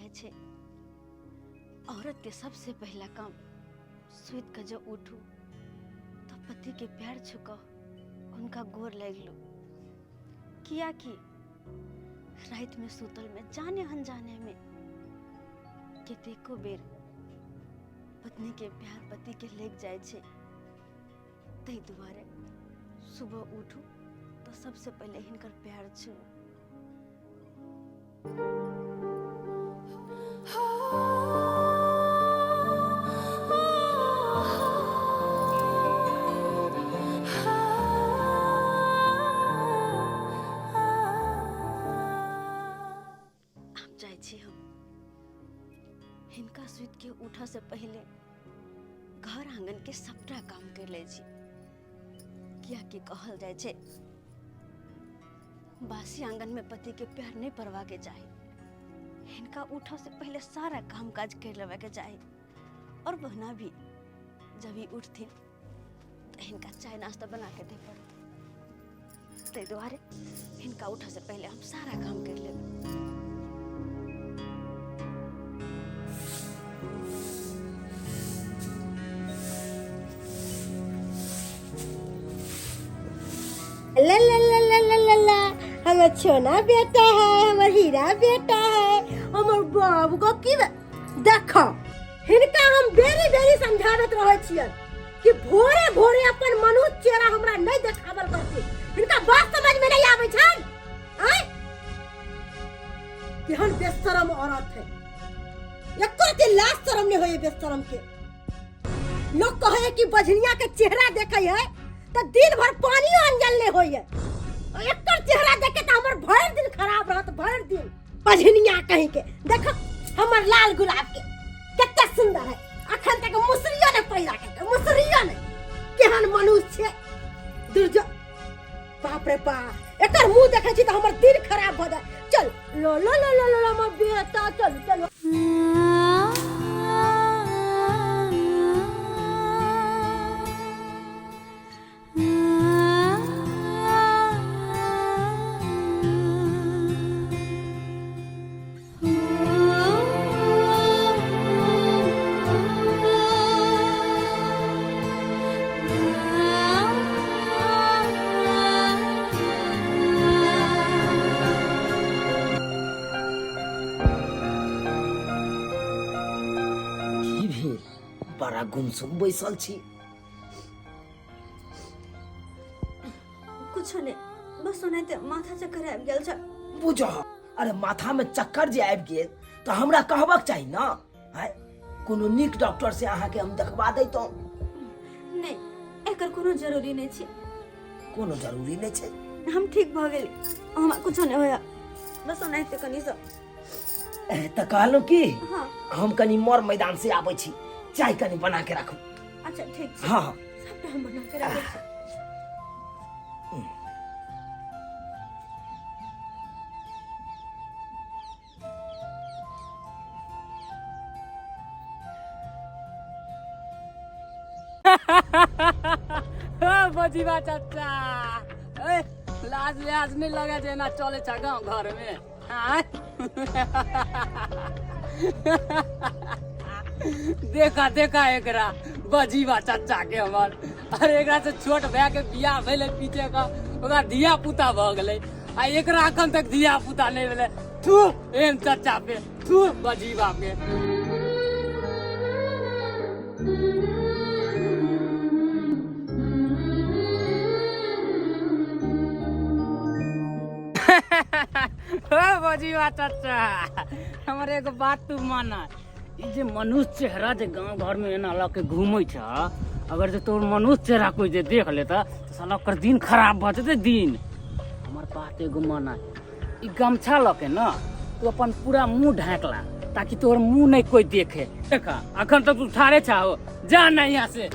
जाइ छै औरत के सबसे पहला काम सुति के जब उठू तो पति के पैर छुको उनका गोर लागि लो, किया कि रात में सुतल में जाने अनजाने में कतेको बेर पत्नी के प्यार पति के लग जाए छै। ताहि दुआरे सुबह उठू तो सबसे पहले हिनकर प्यार छू। आब जाइ छी हम हिनका सुति के उठऽ से पहिले घर आंगन के सबटा काम कर लै छी, कियाकि कहल जाइ छै बासी आंगन में पति के प्यार नहीं पड़वा के चाही। हिनका उठऽ से पहिले सारा काम काज कर लेवे के चाही और बहना भी जब ही उठथिन तो हिनका चाय नाश्ता बना के दे पड़त। ताहि दुआरे हिनका उठऽ से पहिले हम सारा काम कर लेबै। ला ला ला ला ला ला ला, हमर छोना बेटा है, हमर हीरा बेटा है, हमर बाबू को की देखो हिनका हम बेरी बेरी समझाबैत रहै छियन कि भोरे भोरे अपन मनुष्य चेहरा हमरा नहीं देखावल करती। हिनका बात समझ में नहीं आबै छन आय केहन बेशरम औरत है, एको के लाज शरम नहीं होय बेशरम के। लोग कहे कि बझनिया के चेहरा देखे है तो दिन भर पानी अंजल नहीं होय है, एकर चेहरा देखे तो हमर भर दिन खराब रहत, भर दिन। बझनिया कहीं के देखो हमर लाल गुलाब के कते सुंदर है, अखन तक मुसरियो ने पैदा के मुसरियो ने केहन मनुष्य छै दुर्जो। बाप रे बाप, एकर मुंह देखे छी तो हमर दिन खराब भ जाय। चल लो लो लो लो लो हमर बेटा, चल चल। की भेल, बड़ा गुमसुम बैसल छी? कुछो नहि, बस ओनाहिते माथा चक्कर आबि गेल छल। बुझ, अरे माथा में चक्कर जे आबि गेल तऽ हमरा कहबाक चाही ने। आँय, कोनो नीक डॉक्टर से अहाँके हम देखबा दैतहुँ। नहि, एकर कोनो जरूरी नहि छै। कोनो जरूरी नहि छै? हम ठीक भऽ गेली, हमरा कुछो नहि होया, बस ओनाहिते कनि सँ। तऽ कहलहुँ की, हाँ, हम कनि मर मैदान से आबै छी, चाय कनि बना के राखू। अच्छा ठीक छै। हाँ हाँ, सबटा हम बना के राखै छी। बजीबा चाचा, ए लाज लिहाज नहीं लगे जे एना चले छ गाँव घर में? आँय? देखा देखा एकरा बजीबा चाचा के हमर, अरे एकरा से छोट भाई के बियाह भेलै पीछे का, ओकरा धिया पुता भऽ गेलै आ एकरा अखन तक धिया पुता नहीं भेलै। थू एहन चाचा पे, थू बजीबा पे। ओ बजीबा चाचा, हमर एगो बात तू माना, ई जे मनुष्य चेहरा जे गांव घर में एना लऽ के घूमै छ, अगर जे तोर मनुष्य चेहरा कोई जे देख लेता तऽ साला ओकर दिन खराब भऽ जेतै दिन। हमर बात एगो माना, ई गमछा लऽ के न तू अपन पूरा मुंह ढाकला ताकि तोहर मुंह नहीं कोई देखे। देखा अखन तक तू ठाड़े छा हो, जा ना यहाँ से।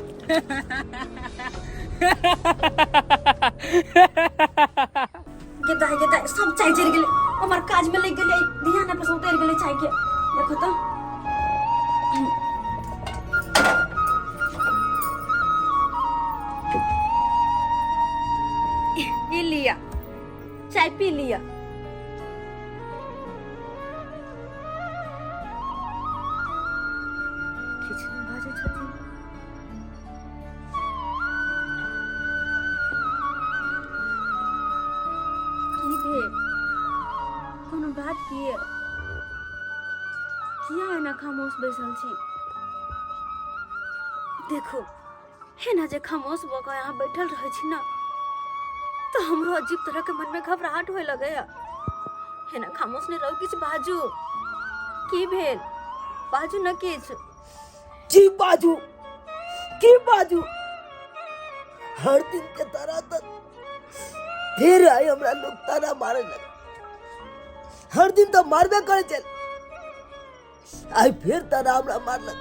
गेदाय गेदाय, सब चाय जरि गेलै, हमर काज में लागि गेलै, ध्यान पर से उतरि गेलै चाय के। देखो तो ई लिया चाय पी लिया। किछु नहि बाजै छथिन। की भेल? कोनो बात किए? किया एना खामोश बैसल छी? देखू, एना जे खामोश भऽ कऽ अहाँ बैठल रहै छी ने तऽ हमरो अजीब तरहके मनमे घबराहट होए लगैए। एना खामोश नहि रहू, किछु बाजू। की भेल? बाजू ने किछु। की बाजू, की बाजू? हर दिन के तरह तो फिर आई हमरा लोग ताना मारे लगे। हर दिन तो मारबे करे चल, आई फिर ताना हमरा मारलक।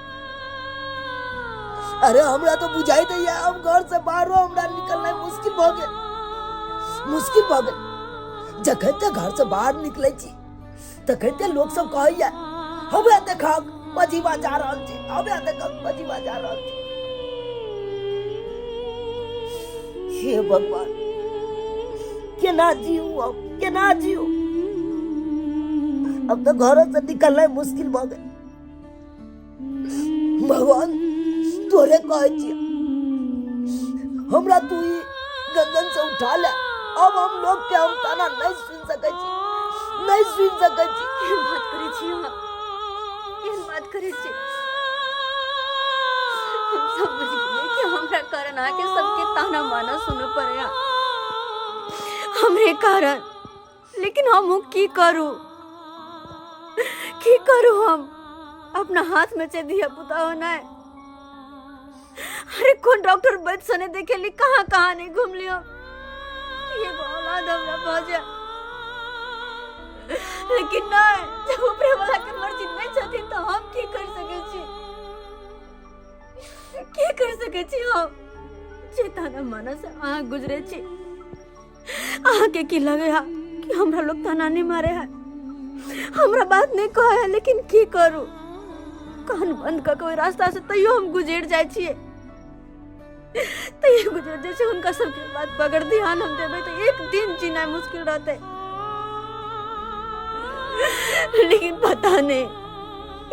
अरे हमरा तो बुझाई दैया हम घर से बाहर हो, हमरा निकलना मुश्किल भ गेल, मुश्किल भ गेल। जखन ते घर से बाहर निकले छी तखन ते लोग सब कहैया हमरा देखक बजीवा जा रहल छी, हमरा देखक बजीवा जा रहल छी। हे भगवान, केना जीऊ अब, केना जीऊ? अब तो घर से निकलना मुश्किल भ गेल। भगवान तोरे कहै छियै हमरा तू ई गंदन से उठा ले। अब हम लोग के हम ताना नहीं सुन सकै छी, नहीं सुन सकै छी। केहन बात करै छी अहाँ, केहन बात करै छी? हम सब बुझि गेलियै कि हमरा कारण अहाँके सबके ताना माना सुनऽ पड़ैया, हमरे कारण। लेकिन हम की करू, की करू? हम अपना हाथ में छै धिया पुता होनाइ। अरे कोन डॉक्टर वैद्य सने देखेली, कहाँ कहाँ नहीं घुमली हम, एगो औलाद हमरा भऽ जाय। लेकिन नहीं, जब ऊपरे वाला के मर्जी नहीं छथिन तो हम की कर सकै छी, की कर सकै छी हम? जे ताना माना से अहाँ गुजरे छी, अहाँके की लगे है कि हमरा लोग ताना नहीं मारे है, हमरा बात नहीं कहे है? लेकिन की करू, कान बंद कऽ के ओहि रास्ता से तैयो हम गुजर जाइ छियै, तैयो गुजर जाइ छियै। हुनका सबके बात पर अगर ध्यान हम देबै तऽ एक दिन जीना मुश्किल रहतै। लेकिन पता नहीं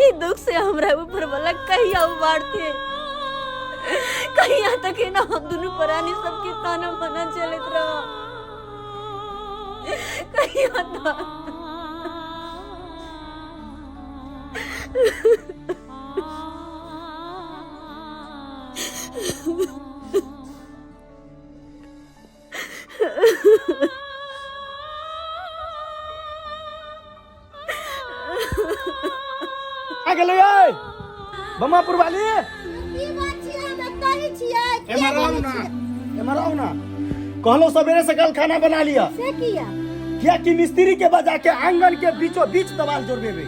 ई दुख से हमरा ऊपर वाला कहिया उबारते, कहिया तक ना हम दुनू प्राणी सबके ताना बाना चलत रह, कहिया तक। आ गेलै यै बमापुर वाली। की बात छियै? हम एतऽ ही छियै। किया एम्हर आउ बोलै ना, छियै? एम्हर आउ ना। कहलो सवेरे से कल खाना बना लिया। से किया? किया कि मिस्त्री के बजा के आंगन के बीचों बीच दवाल जोड़बेबे।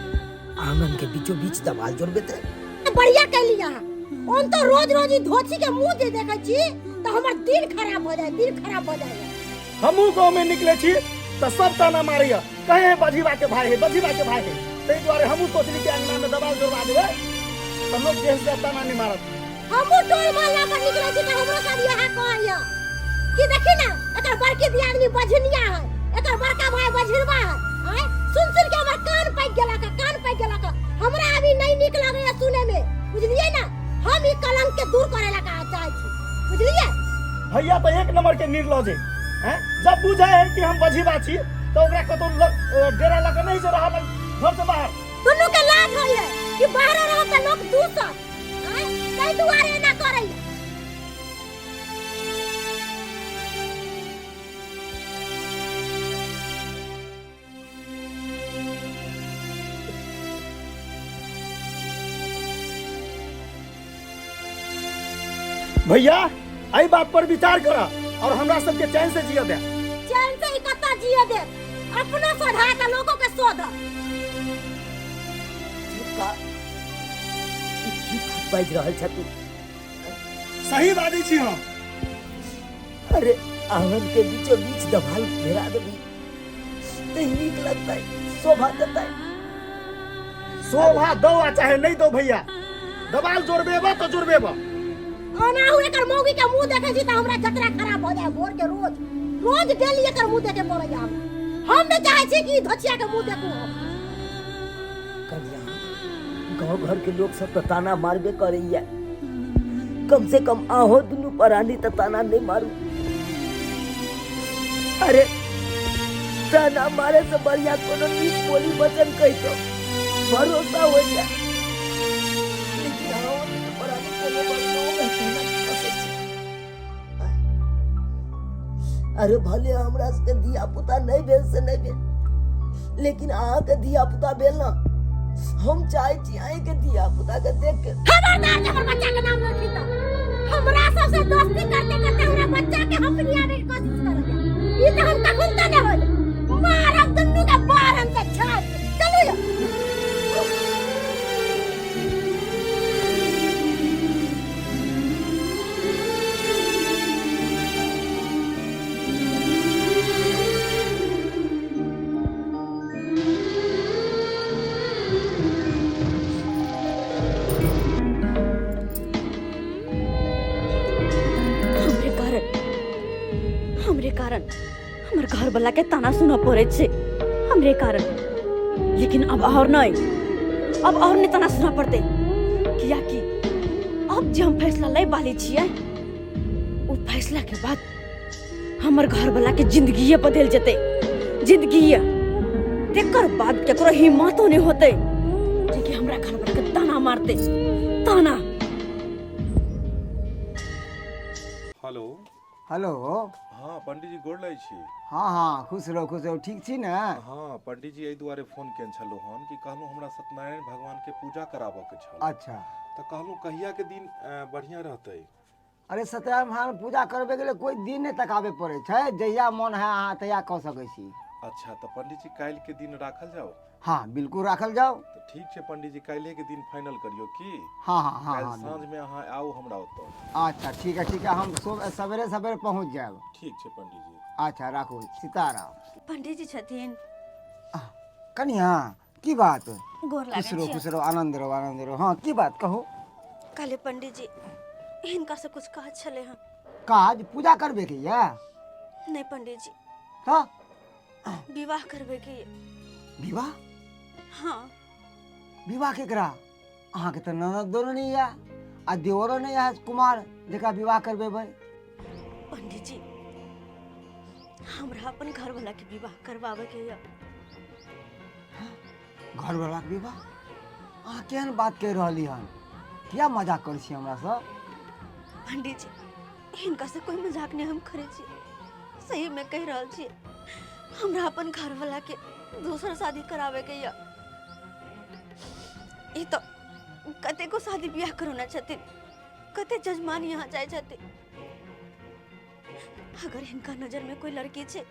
आंगन के बीचों बीच दवाल जोड़बेते? बढ़िया कैली अहाँ। हम तो रोज रोज ई धोती के मुंह जे देखै छी तऽ हमर दिन खराब हो जाए, दिन खराब हो जाए। हमहूँ गाँव में निकले छी तऽ सब ताना मारैया, कहे है बझीबा के भाई है, बझीबा के भाई है। ताहि दुआरे हमहूँ सोचली कि अंगना में दवाल जोड़वा देबै तऽ लोग जे से ताना नहीं मारत। हमहूँ टोल मोहल्ला पर निकले छी तऽ हमरो सब इएह कहैया कि देखी ना एकर बड़की दियादनी बझनिया है, एकर बड़का भाई बझिरवा है। आँय, सुन सुन के हमर कान पाकि गेलक, कान पाकि गेलक। हमरा अभी नहीं नीक लगैया सुने में, बुझलियै ना? हम ई कलंक के दूर करे ला चाहै छी, बुझलियै? भैया तो एक नंबर के निर्लज है, हैं? जब बुझे है कि हम बझिबा छी तो ओकरा कतौ डेरा लग नहीं जे रहल घर से बाहर। दुनू के लाज होइए कि बाहर रहब त लोग दूसत, आँय, ताहि दुआरे एना करैया। भैया एहि बात पर विचार कर और हमरा सबके चैन से जिय दे। चैन से ही कत्ता जिय दे, अपनो सोधा के लोगों के सोध। झुका, ई की बात बाजि रहल छ तू? सही बाजै छी हम। अरे आंगन के बीचों बीच दवाल घेरा देबी तऽ नीक लगतै, शोभा देतै। शोभा दौ आ चाहे नहीं दौ भैया, दवाल जोड़बेबा तो जोड़बेबा। ओनाहु एकर मौगी के मुंह देखै छी तऽ हमरा जतरा खराब भऽ जाय भोर के। रोज रोज डेली एकर मुंह देखे पड़ैया हमरा। हम नहि चाहै छी कि ई धोचिया के मुंह देखू हम। कनिया गाँव घर के लोग सब तऽ ताना मारबे करैया, कम से कम आहो दुनू प्राणी तऽ ताना नहीं मारू। अरे ताना मारे से बढ़िया कोनो नीक बोली वचन कहितो भरोसा हो जाए, लेकिन आहो दुनू प्राणी कोनो बात गाँव में ताना फंसै छी। अरे भले हमरा सबके धिया पुता नहीं भेल से नहीं भेल, लेकिन अहाँके धिया पुता भेल ना, हम चाहे छी अहाँके धिया पुता के देख के। खबरदार जे हमर बच्चा के नाम लखी त हमरा सबसे दोस्ती करते करते हमरा बच्चा के हफनियावे के कोशिश करैया, ई त हम कखन त नहीं होल, मारब दुन्नू के बार हम से छाड़ के। चलू यो। हमरे कारण, हमरे कारण हमर घर वाला के ताना सुनऽ पड़ै छै, हमरे कारण। लेकिन अब और नहीं, अब और नहीं ताना सुनऽ पड़तै, कियाकि अब जे हम फैसला लै वाली छियै ओ फैसला के बाद हमर घर वाला के जिंदगीए बदल जेतै, जिंदगीए। तेकर बाद केकरो हिम्मतो नहीं होतै जे कि हमरा घर वाला के ताना मारतै, ताना। हेलो। हेलो। हाँ पंडीजी गोर लागै छी। हाँ हाँ, खुश रहो खुश रहो, ठीक छी ने? हाँ पंडीजी, एहि दुआरे फोन केने छलहुँ हन कि कहलहुँ हमरा सत्यनारायण भगवान के पूजा कराबऽ के छल। अच्छा। तऽ कहलहुँ कहिया के दिन बढ़िया रहतै? अरे सत्यनारायण भगवान पूजा करबे के लिए कोई दिन नहीं तकाबे पड़े छै, जहिया मन है अहाँ तहिया कऽ सकै छी। अच्छा, तऽ पंडीजी काल्हि के दिन राखल जाओ? हाँ बिल्कुल राखल जाओ। तऽ ठीक छै पंडीजी, काल्हि के दिन फाइनल करियौ की? हाँ हाँ हाँ काल्हि हाँ, साँझ में अहाँ आउ हमरा ओतऽ। अच्छा ठीक है ठीक है, हम सवेरे सवेरे पहुँच जायब। ठीक छै पंडीजी। अच्छा राखू, सीताराम। पंडीजी छथिन? कनिया की बात? गोर लागै खुश रहो छी। खुश रहो, आनंद रहो आनंद रहो। हाँ की बात कहू? कहले पंडीजी हिनका से कुछ काज छले हन। काज? पूजा करबे के या? नहीं पंडीजी। हाँ? विवाह करबे के ये। विवाह? हाँ। विवाह केकरा? अहाँ के तऽ ननद दोनो नहीं या आ देवरो नहीं है कुमार जेकरा विवाह करबेबै। पंडीजी हमरा अपन घर वाला के विवाह करवावे के या। घर वाला के विवाह? अहाँ केहन बात कहि रहली हन, किया मजाक करै छी हमरा सँ? पंडीजी हिनका से कोई मजाक नहीं हम करै छी, सही में कहि रहल छी, हमरा अपन घर वाला के दोसर शादी करावे के या। ई तो कतेको शादी ब्याह करौने छथिन, कते जजमान यहाँ जाइ छथिन, अगर हिनका नजर में कोई लड़की छै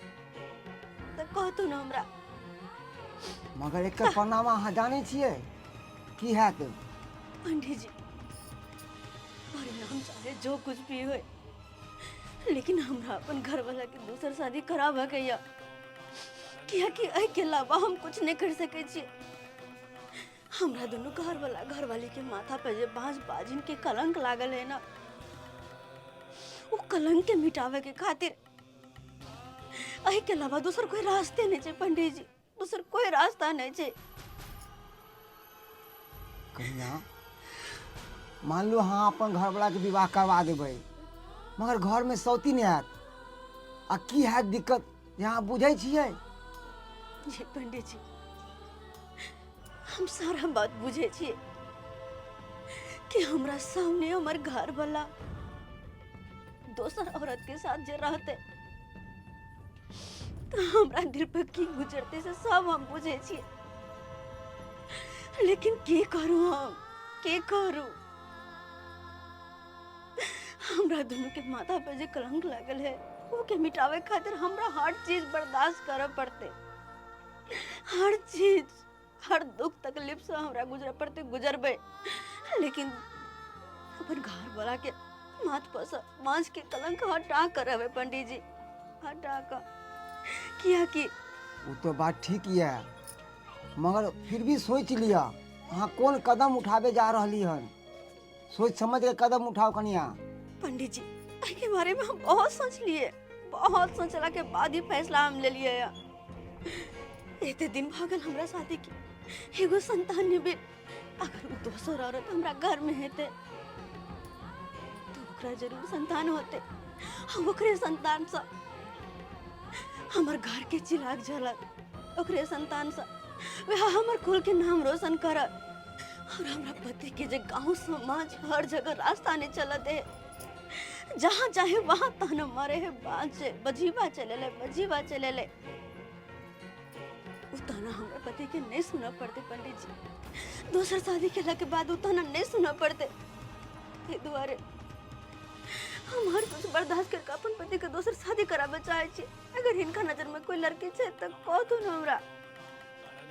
तऽ कहतू ना हमरा। मगर एकर परिणाम अहाँ जानै छियै की हैत? पंडीजी परिणाम चाहे जो कुछ भी होए, लेकिन हमरा अपन घर वाला के दोसर शादी कराबऽ के या, कियाकि एहि के अलावा हम कुछ नहीं कर सकै छी। हमरा दुनू घर वाला घरवाली के माथा पे जे बाँस बाजिन के कलंक लागल है ना, वो कलंक के मिटावे के खातिर एहि के अलावा दोसर कोई रास्ते नहीं छै पंडीजी, दोसर कोई रास्ता नहीं छै। कन्या मान लो अहाँ अपन घरवाला के विवाह करवा देबै, मगर घर में सौती नहीं आयत आ की हैत दिक्कत जे अहाँ बुझै छियै? जी पंडीजी हम सारा बात बुझै छियै कि हमरा सामने हमर घर वाला दोसर औरत के साथ जे रहते तो हमरा दिल पर की गुजरते से सब हम बुझै छियै, लेकिन की करू हम, की करू? हमरा दुनू के माथा पे जे कलंक लागल है ओ के मिटावे खातिर हमरा हर चीज बर्दाश्त करऽ पड़ते, हर चीज, हर दुख तकलीफ से हमरा गुजरे पड़ते, गुजरबे, लेकिन अपन घर वाला के माथ पर से बांस के कलंक हटा कर रहबे पंडीजी, हटा कर। किया कि वो तो बात ठीक है, मगर फिर भी सोच लिया अहाँ कोन कदम उठावे जा रहली हन, सोच समझ के कदम उठाओ कनिया। पंडीजी एहि के बारे में हम बहुत सोच लिए, बहुत सोचला के बाद ही फैसला हम ले लिए। एते दिन भऽ गेल हमरा शादी के, एगो संतान नहीं भेल, अगर उ दोसर औरत हमरा घर में हेतै तऽ ओकरा जरूर संतान होते, हम ओकरे संतानसँ हमर घर के चिराग जलत, ओकरे संतानसँ वएह हमर कुल के नाम रोशन करत और हमरा पति के जे गांव समाज हर जगह रास्ता नहीं चलत है, जहाँ चाहे वहाँ ताना मारे है, बाजे बजीबा चले ले, बजीबा चले ले, उ ताना हमरा पति के नहीं सुना पड़ते पंडित जी। दोसर शादी केला के बाद उ ताना नहीं सुना पड़ते, ताहि दुआरे हम हर कुछ बर्दाश्त करके अपन पति के दोसर शादी कराबे चाहे छी। अगर हिनका नजर में कोई लड़की छै तऽ कहथुन हमरा।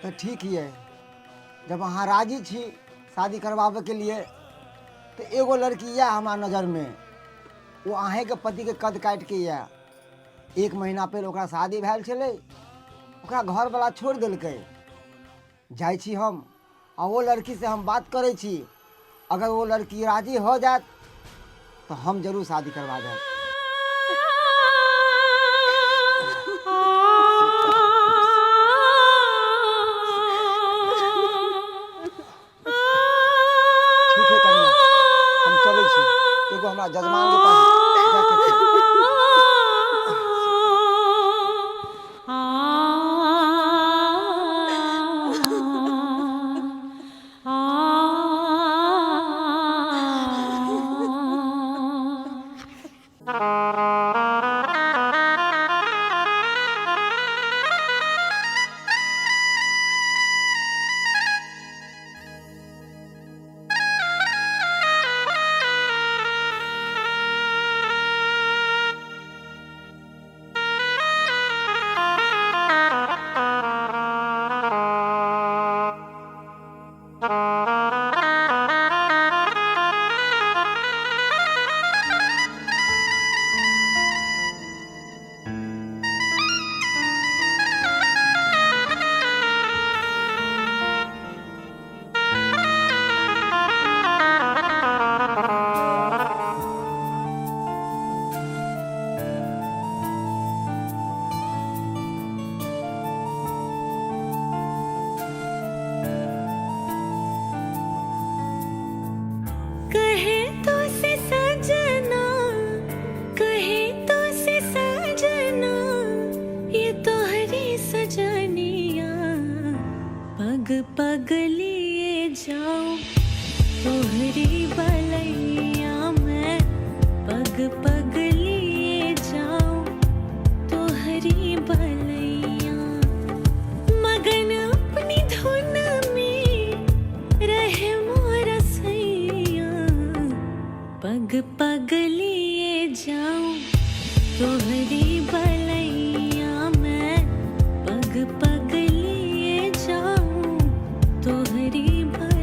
तऽ ठीक ये, जब अहाँ राजी छी शादी करवाबे के लिए तऽ एगो लड़की यऽ हमरा नजर में, ओ अहेंके पति के कद काटि के यऽ। एक महीना पहिले ओकरा शादी भेल छलै, ओकरा घरवला छोड़ि देलकै। जाइ छी हम आ ओ लड़की से हम बात करै छी, अगर वो लड़की राजी हो जात तो हम जरूर शादी करवा देब। ठीक है कन्या, हम चलै छी, एगो हमरा जजमान के पास जाके छै। कहे तो से सजना, कहे तो से सजना, ये तोहरी सजनिया, पग पग लिए जाऊं तोहरी बलैया मैं, पग पग लिए जाऊं तोहरी बलैया, मगन अपनी धुन में रहे मोरा सैया, पग पग लिए जाऊं तोहरी बलैया मैं, पग पग लिए जाऊं तोहरी बलैया।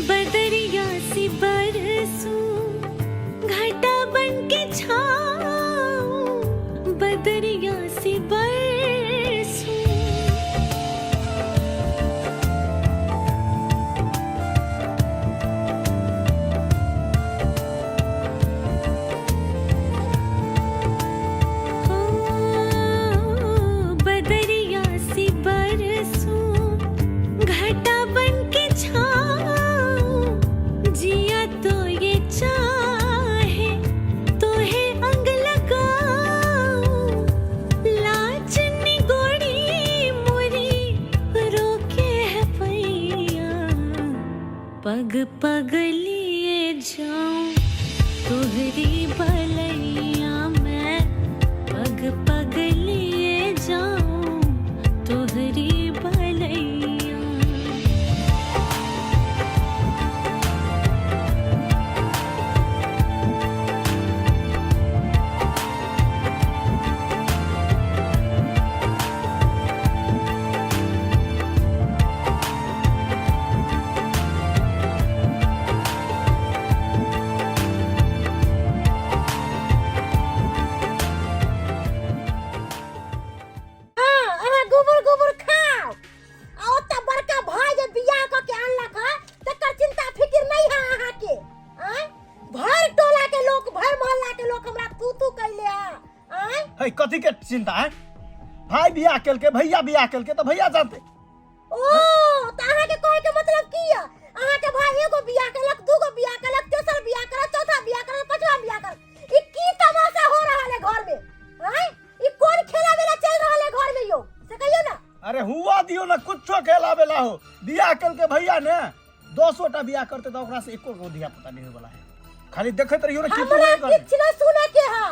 बदरिया सी बरसूं, घटा बन के छाऊं, बदरिया सी बरसूं। ओ बदरिया सी बरसूं, घटा बन के छाऊं, जिया तो ये चाहे तो है है कथी के चिंता है? भाई बियाह केलकै, भैया बियाह केलकै तऽ भैया जानते। ओ तऽ अहाँके कहै के मतलब की यऽ? अहाँके भाई एगो बियाह केलक, दूगो बियाह केलक, तेसर बियाह केलक, चौथा बियाह केलक, पांचवा बियाह केलक, ई की तमाशा हो रहल है घर में? आँय, ई कोन खेला वेला चल रहल है घर में यो, से कहियो ना। अरे हुआ दियो ना, कुछो खेला बेला हो, बियाह केलकै भैया ने 10 टा बियाह करते तऽ ओकरा से एको गो धिया पुता नहीं होय वाला है। खाली देखैत रहियो ना की हमरा होय घर में। किछु नहीं सुने के है,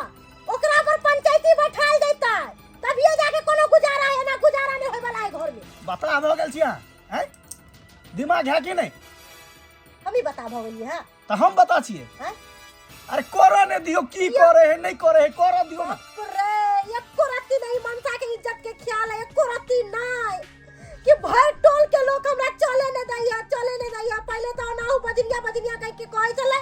ओकरा पर पंचायती बैठाल जैतै तभिए जाके कोनो गुजारा है ना, गुजारा नहीं होय वाला है घर में। बता भऽ गेल छी अहाँ, हैं? दिमाग है कि नहीं? हम ही बता भऽ गेलियै है। तऽ हम बता छियै। हैं? अरे करऽ नहि दियौ, की करे है नहीं करे है, करऽ दियौ ना। बाप रे, एको रत्ती नहीं मनसा के इज्जत के ख्याल है, एको रत्ती नहीं कि भर टोल के लोग हमरा चले नहीं दैया, चले नहीं दैया। पहले तो ओनाहु बजनिया बजनिया कह के कहै छलै,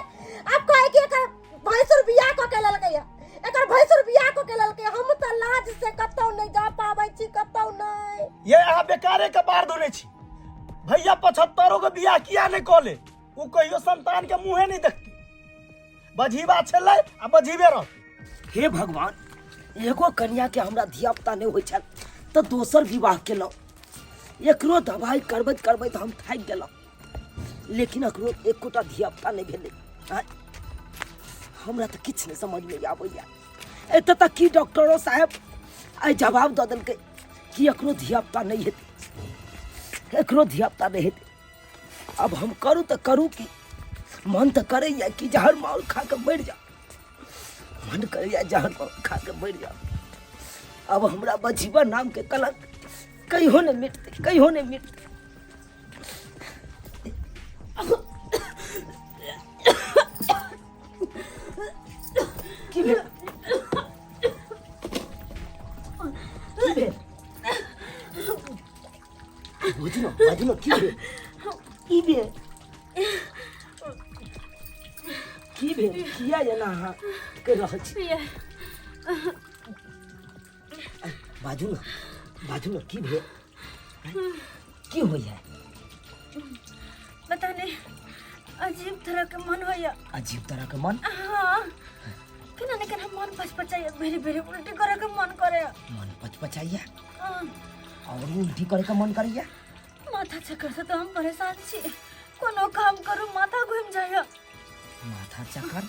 अब कहै कि एकर भैंसुर बियाह कऽ के लेलकै है, एकर भैंसुर बियाह कऽ के लेलकै। हम तऽ लाज से कतौ नहीं जा पाबै छी, कतौ नहीं। ये अहाँ बेकारे के बार धोने छी। भैया 75 के बियाह किया नहीं कऽ ले, ओ कहियो संतान के मुँहे नहीं देखती। बझीबा छलै आ बझीबे रहती। हे भगवान, एगो कन्या के हमरा धिया पुता नहीं होइ छल तऽ दोसर विवाह केलहुँ, एकरो दवाई करबैत करबैत हम थाकि गेलहुँ, लेकिन एकरो एकोटा धिया पुता नहीं भेलै। आँय, हमरा तऽ किछु नहि समझमे आबैया। एतऽ तक कि डॉक्टरो साहेब आइ जवाब दऽ देलकै कि एकरो धिया पुता नहीं हेतै, एकरो धिया पुता नहीं हेतै। अब हम करू तऽ करू की, मन तऽ करैया कि जहर माउर खा कऽ मरि जाउ, मन करैया जहर माउर खा कऽ मरि जाउ। अब हमरा बजीवा नाम के कलंक कहियो नहि मिटतै, कहियो नहि मिटतै। की भेल? की भेल? बुझलो, बुझलो, की भेल? की भेल? की भेल? किया एना अहाँ कहि रहल छी? बाजू ने, बाजू ने, की भेल? की होइया? पता नहीं, अजीब तरह के मन होइया। अजीब तरह के मन? हाँ, केना ने केना मन पचपचाइया, भेरी भेरी उल्टी करे के मन करे। मन पचपचाइया? हाँ। और उल्टी करे के मन करैया? माथा चक्कर से तो हम परेशान छी, कोनो काम करू माथा घूम जाइया। माथा चक्कर?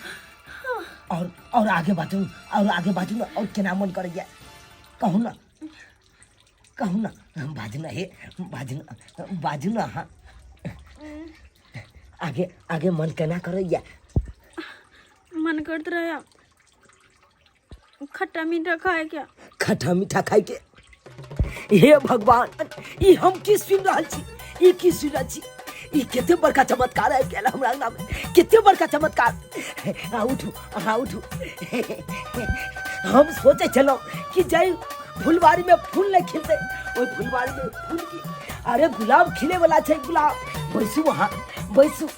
और आगे बाजू, और आगे बाजू ना, और केना मन करैया कहू ना, कहू ना, बाजू ना, हे बाजू ना, बाजू ना। हाँ, आगे आगे मन केना करैया? मन करत रहे खट्टा मीठा खाए के। खट्टा मीठा खाए के? हे भगवान, ई हम की सुन रहल छी, ई की सुन रहल छी? ई कते बड़का चमत्कार आबि गेल हमरा अंगना में, कते बड़का चमत्कार। अहाँ उठू, अहाँ उठू। हम सोचै छलहुँ कि जाहि फुलवारी में फूल नहीं खिलतै ओहि फुलवारी में फूल की, अरे गुलाब खिले वाला छै गुलाब। बैसू अहाँ, बैसू।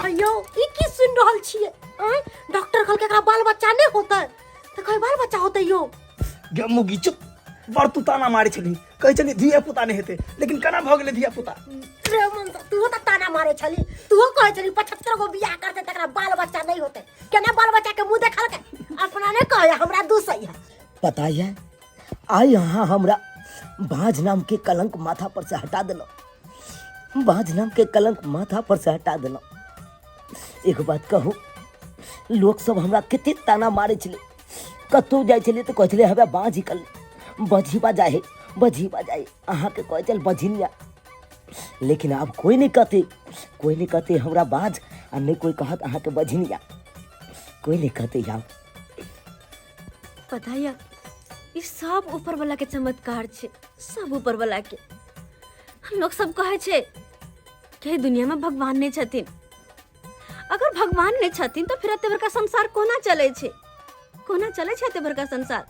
अयो, ई की सुन रहल छियै? आँय, डॉक्टर कहलकै एकरा बाल बच्चा नहि होतै, तऽ कहै बाल बच्चा होतै यो। गे मुगी चुप, बड़ तू ताना मारै छली, कहै छली धिया पुता नहि हेतै, लेकिन केना भऽ गेलै धिया पुता? रे मन, तू तऽ ताना मारै छली, तू कहै छली 75 गो बियाह करतै तकरा बाल बच्चा नहि होतै, केना बाल बच्चा के मुंह देखलकै? अपना नहि कहै हमरा दूसै है। पता है, आइ अहाँ हमरा बाँझ नाम के कलंक माथा पर से हटा देलहुँ, बाँझ नाम के कलंक माथा पर से हटा देलहुँ। एगो बात कहू, लोक सब हमरा कते ताना मारै छलै, कतहु जाइ छलियै तऽ कहै छलै हमरा बाँझ कल बझीबा जाइ है, बझीबा जाइ है, अहाँके कहै छल बझिनिया, लेकिन आब कोइ नहि कहतै, कोइ नहि कहतै हमरा बाँझ, आ नहि कोइ कहत अहाँके बझिनिया, कोइ नहि कहतै आब। पता यऽ, ई सब ऊपर वाला के चमत्कार छै, सब ऊपर वाला के। लोक सब कहै छै कि एहि दुनिया में भगवान नहि छथिन, अगर भगवान नहि छथिन तऽ फिर एते बड़का संसार कोना चलै छै, कोना चलै छै एते बड़का संसार?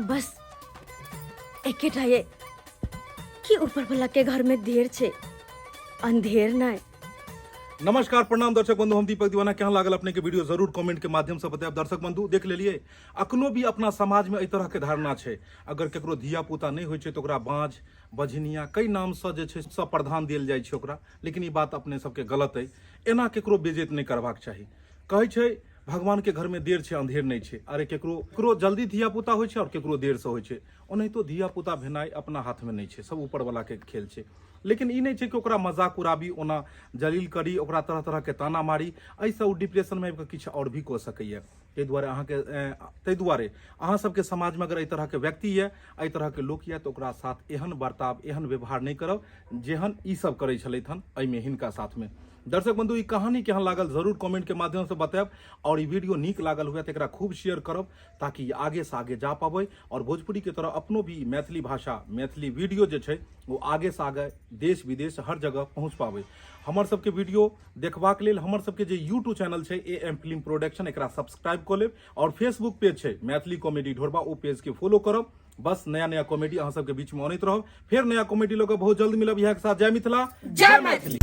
बस एकेटा ये कि ऊपर वाला के घर में देर छै, अंधेर नहि। नमस्कार, प्रणाम दर्शक बंधु, हम दीपक दीवाना। केहन लागल अपने के वीडियो जरूर कमेंट के माध्यम से बतायब। दर्शक बंधु देख लेलिए, अखनो भी अपना समाज में एहि तरह के धारणा छै, अगर केकरो धिया पुता नहि होइ छै तऽ ओकरा बाँझ बझनिया कई नाम से जे छै सब प्रधान देल जाइ छै ओकरा, लेकिन ई बात अपने सबके गलत अइ। एना केकरो बेइज्जत नहि करबाक चाही। कहै छै भगवानके घरमे देर छै अन्धेर नहि छै। अरे केकरो केकरो जल्दी धियापुता होइ छै आओर केकरो देरसँ होइ छै। ओनाहितो धियापुता भेनाइ अपना हाथमे नहि छै, सब ऊपरवलाके खेल छै। लेकिन ई नहि छै कि ओकरा मजाक उड़ाबी, ओना जलील करी, ओकरा तरह तरहके ताना मारी, एहिसँ ओ डिप्रेशनमे आबि कऽ किछु आओर भी कऽ सकैए। ताहि दुआरे अहाँके ताहि दुआरे अहाँ सबके समाजमे अगर एहि तरहके व्यक्ति यऽ, एहि तरहके लोक यऽ, तऽ ओकरा साथ एहन बर्ताव, एहन व्यवहार नहि करब जेहन ई सब करै छलथि हन एहिमे हिनका साथमे। दर्शक बंधु, ई कहानी केहन लागल जरूर कमेंट के माध्यम से बतायब और ई वीडियो नीक लागल हुए तो एकरा खूब शेयर करब ताकि ई आगे से आगे जा पाबै और भोजपुरी के तरह अपनो भी मैथिली भाषा, मैथिली वीडियो जे छै वो आगे से आगे देश विदेश हर जगह पहुंच पाबै। हमर सबके वीडियो देखबाक लेल हमर सबके जे यूट्यूब चैनल छै ए एम फिल्म प्रोडक्शन, एकरा सब्सक्राइब कऽ लेब और फेसबुक पेज छै मैथिली कॉमेडी ढोरबा, ओ पेज के फॉलो करब। बस नया नया कॉमेडी अहाँ सबके बीच में अनैत रहब। फेर नया कॉमेडी लऽ कऽ बहुत जल्द मिलब। इएह के साथ जय मिथिला, जय मैथिली।